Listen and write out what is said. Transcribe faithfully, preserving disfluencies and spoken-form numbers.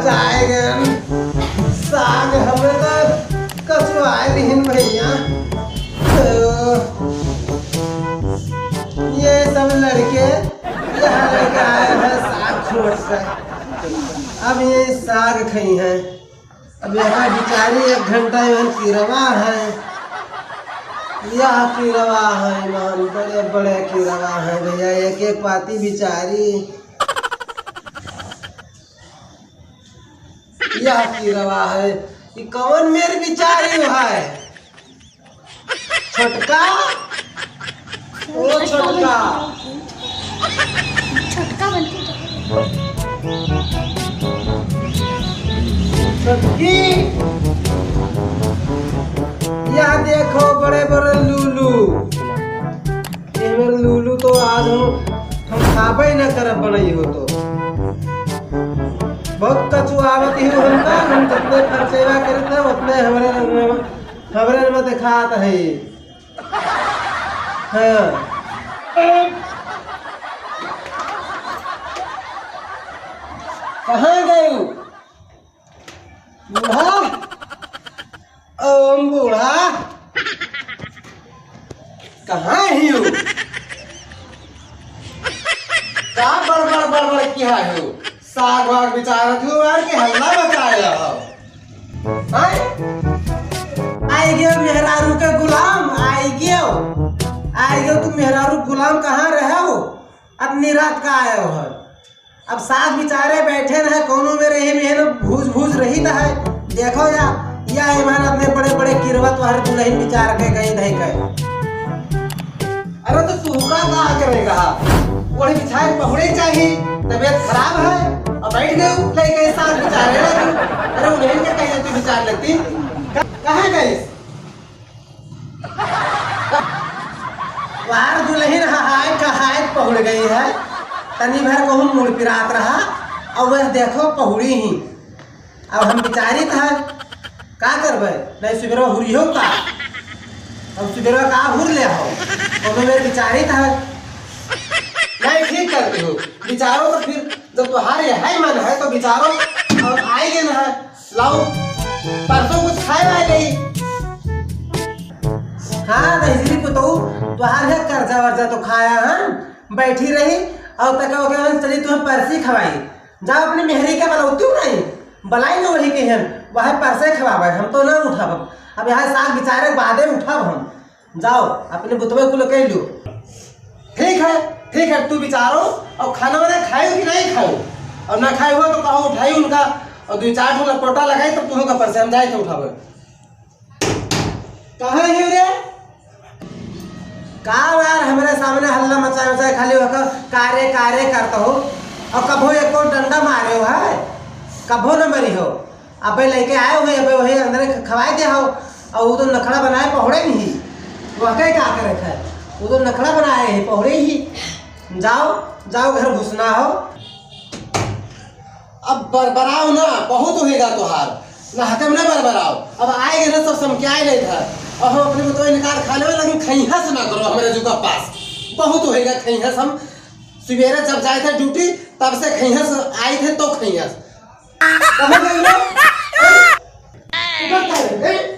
आए गए साग हमें तो कचुआए लिहिन भैया। तो ये सब लड़के यहाँ लेके आए हैं साग खोट कर। अब ये साग खइहैं। अब यहाँ बिचारी एक घंटा यहाँ किरवा है। यह किरवा है मान, बड़े बड़े किरवा है भैया, एक एक पाती बिचारी। यह किरवा है, ये कौन मेर बिचारी है? छोटका, ओ छोटका। छोटका बनती तो। छोटकी, यह देखो बड़े बड़े लूलू। ये मेरे लूलू तो आज हम, हम खाबे ही ना करब बनई हो तो। बहुत कचुआवत ही हमका, हम जितने खर्चेवा करत है उतने हमरे, हमरे में दिखात है। हाँ। कहाँ गए हो? बूढ़ा? ओम बूढ़ा? कहाँ ही हो? का बड़बड़ बड़बड़ किहा हो? साग वाग बिचारत हो यार कि हल्ला मचाए हो? हैं? आई गयो मेहरारू के गुलाम, आई गयो। आई गयो तू मेहरारू गुलाम, कहाँ रहे हो? अतनी रात का आए हो? अब साग बिचारे बैठे रहे, कौनो मेरे ही मेहन भूज भूज रही त है। देखो या, या इमारत में बड़े बड़े किरवत वाहर दुल्हन बिचार के गई धई के। अरे तो तू का, का करेगा? वही बिछाए पहुड़े चाही, तबीयत खराब है, अब बैठ गए लेके साथ बिचारे ना तू। अरे उन्हें के कह देती बिचार लेती। का-, कहाँ गए? वार दुल्हन हहाय कहाय पहुड़ गई है, तनी भर को हम मुड़ पिरात रहा, और वह देखो पहुड़ी ही। अब हम विचारित है, का करबे? नहीं सुबेरवा हुरियो का? अब सुबेरवा का हुर ले हो? और मैं विचारित है। नहीं, ठीक करते हो, विचारो तो फिर, जब तुम्हारे यही मन है तो विचारो, और आएंगे ना, लाओ, परसों कुछ खाए वाए नहीं। हाँ, दहिजरी पुतऊ, तुम्हारे कर्जा वर्जा तो खाया हम, बैठी रही, और तक ओके चली तुम्हें परसी खवाई। जाओ अपनी मेहरी के बलौती नहीं, बलाई न वही के हन, वह परसे खवावे, हम तो ना उठाब। अब यहाँ साग बिचारे के बादे उठाब हम। जाओ, अपने बुतवे कुल कह लो। ठीक है, ठीक है, तू बिचारो, और खाना वाना खाए कि नहीं खाए? और ना खाए हुआ तो कहो उठाई उनका, और दो चार ठो लपोटा लगाई, तब तुहों का परसे हम जाए थे उठावे। कहाँ है रे? का यार, हमरे सामने हल्ला मचाए मचाए खाली ओकर कारे कारे करत हो, और कभो एको डंडा मारे हो है, कभो न मरी हो। अबे लेके आए हो, अबे वही अंदर ख-, खवाए दे हो, और वो तो नखड़ा बनाए पहुड़े नहीं, वह के का करे है, वो तो नखड़ा बनाए है पहुड़े ही। जाओ, जाओ घर घुसना हो। अब बरबराओ ना, बहुत होएगा तोहार। ना हकम ना बरबराओ। अब आएंगे ना, सब समक्याए नहीं था। अब हम अपने को तो इनकार खा लेवे, लेकिन खइहस ना करो हमारे जुका पास। बहुत होएगा खइहस हम। सुबेरे जब जाए थे ड्यूटी, तब से खइहस, आई थे तो खइहस। कहाँ गई रे? हैं? इधर क्या है? हैं?